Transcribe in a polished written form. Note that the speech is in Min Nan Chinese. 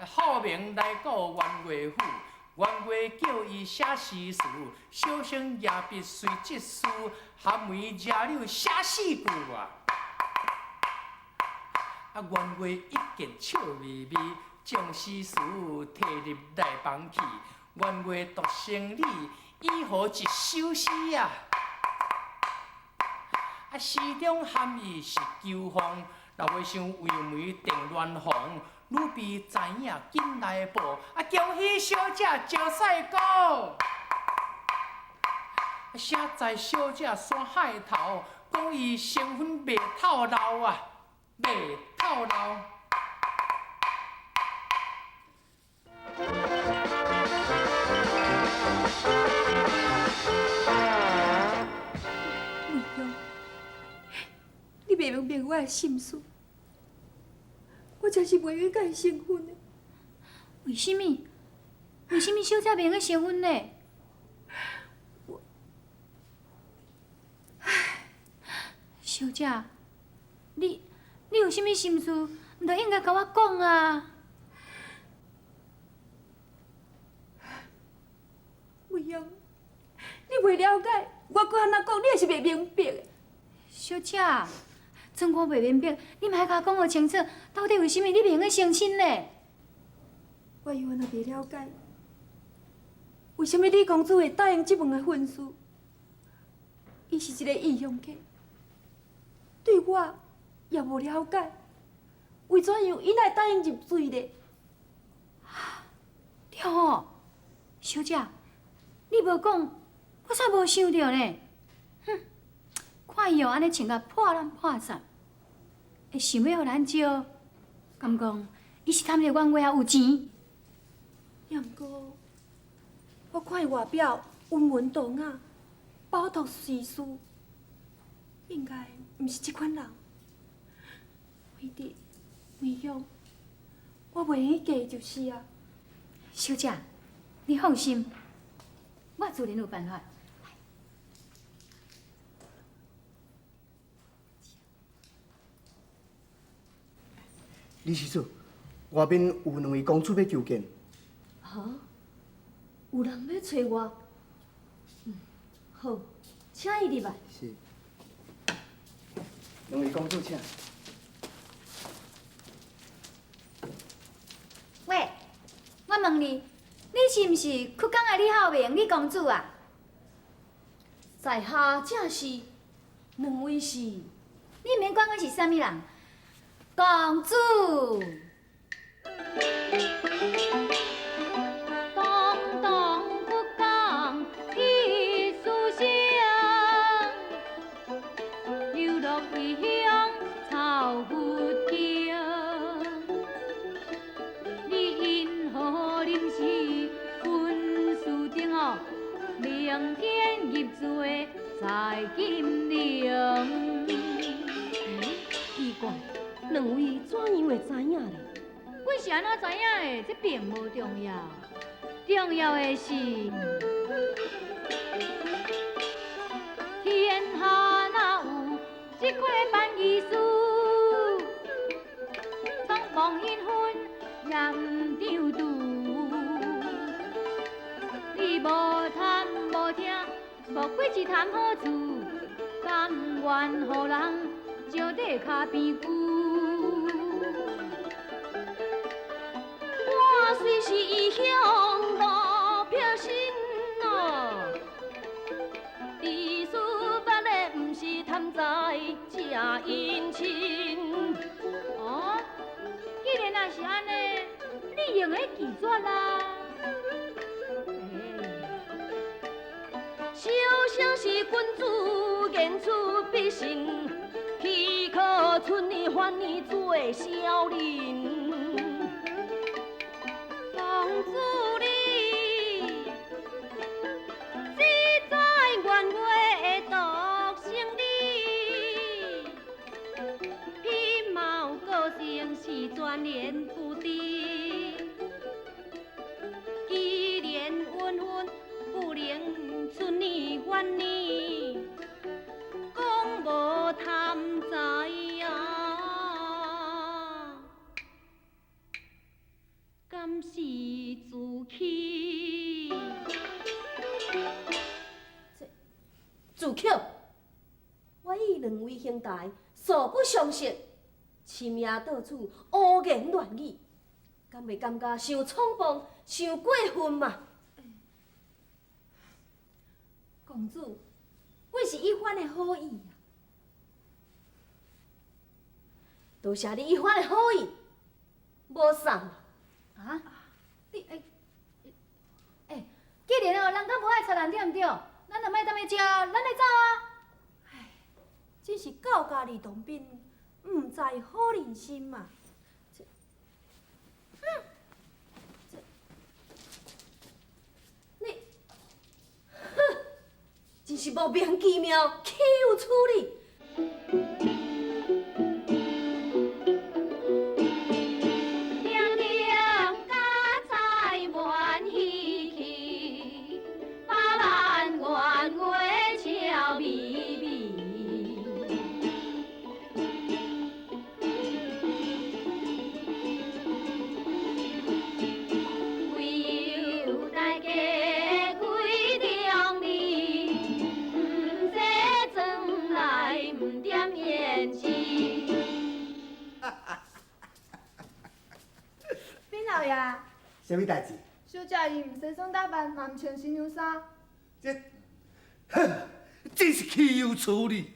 好明來到元月府，元月叫伊寫詩詞，小生舉筆隨即書，含梅惹柳寫四句啊。啊，元月一見笑眯眯，將詩詞提入內房去。元月讀成禮，以予一首詩啊。啊，詩中含義是求凰，若袂想為媒定鸞凰。女婢知影緊來報，啊，恭喜小姐招賽果。誰知小姐山海頭，講伊成婚袂透露啊，袂透露。魏勇，你袂明白我的心思，我真是袂用共伊成婚的。為什麼？為什麼小姐袂用成婚呢？我，唉，小姐，你有啥物心事，毋著應該共我講啊！魏勇，你袂了解，我閣按怎講，你也是袂明白的。小姐，準我袂明白，你莫共我講予清楚，到底為啥物你袂用成親呢？我猶原也袂了解，為啥物李公子會答應這門的婚事？伊是一个異鄉客，對我也無了解，為怎樣伊會答應入贅咧？對吼，小姐，你無講，我煞無想著呢。哼，看伊哦，按呢穿甲破爛破散，會想欲予咱招，敢講伊是貪著阮月仔有錢？也毋過，我看伊外表溫文儒雅，飽讀詩書，應該毋是這款人。惠娣，魏勇，我袂用去嫁就是啊。小姐，你放心，我自然有辦法。李施主，外面有兩位公子欲求見。哈？有人欲揣我？嗯，好，請伊入來。是。兩位公子請。喂，我問你，你是毋是曲江的李孝明李公子啊？在下正是。兩位是？你毋免管阮是啥物人，公子。堂堂曲江一书生，流落異鄉抄佛經。你因何臨時分書定哦？明天入贅在金陵。奇怪，兩位怎樣會知影咧？阮是按怎知影的？這並無重要，重要的是天下哪有這款辦儀事？倉皇隱婚也毋當拄。你無貪無聽，莫非是貪好處，甘願予人招佇跤邊久？我雖是異鄉路飄身哦，知書捌的毋是貪財食姻親。哦，既然若是按呢，你用得拒絕啦。小生是君子，言出必信，豈可出爾反爾做小人？公子你只知元月的獨生女，美貌個性是全然不知。既然緣分不能出爾反爾，講無貪財啊，敢敢是自欺？自巧，我与两位兄台素不相识，深夜到此胡言乱语，敢袂感觉伤冲动、伤过分嘛？公主，阮是一番的好意啊！多谢你一番的好意，无送。啊？你欸欸，既然哦，人家無愛插咱，對毋對？咱就莫踮咧遮，咱來走啊！唉，真是教家兒當兵，毋知好人心嘛！哼，這你，哼，真是莫名其妙，豈有此理！兩兩家財滿喜氣，百萬元月笑眯眯。唯有大家开中你，毋说转来毋点胭脂。禀老爷，啥物代志？小姐伊毋西装打扮，嘛毋穿新娘衫。这，哼，真是岂有此理！